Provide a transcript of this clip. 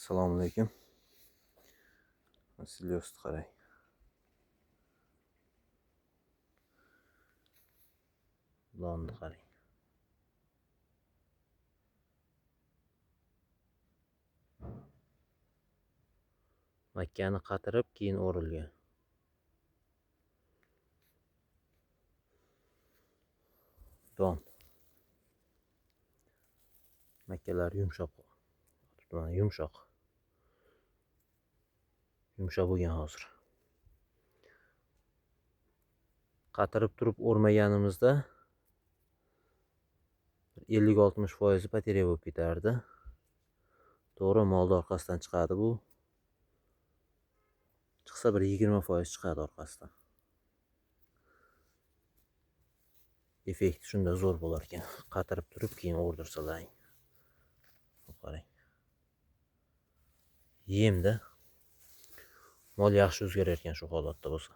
Assalomu alaykum. Silyosni qarang. Lonni qarang. Makkani qatirib, keyin o'rilgan. Don. Makkalar yumshoq. Mana yumshoq. Yumshoq bo'lgan hozir. Qatirib turib o'rmaganimizda 50-60% poteriya bo'lib ketardi. To'g'ri, molni orqasidan chiqadi bu. Chiqsa bir 20% chiqadi orqasidan. Effekt shunda zo'r bo'lar ekan. Qatirib turib keyin o'rdirsalaring. Qarang. Yemda mol yaxshi o'zgarar ekan shu holatda bo'lsa.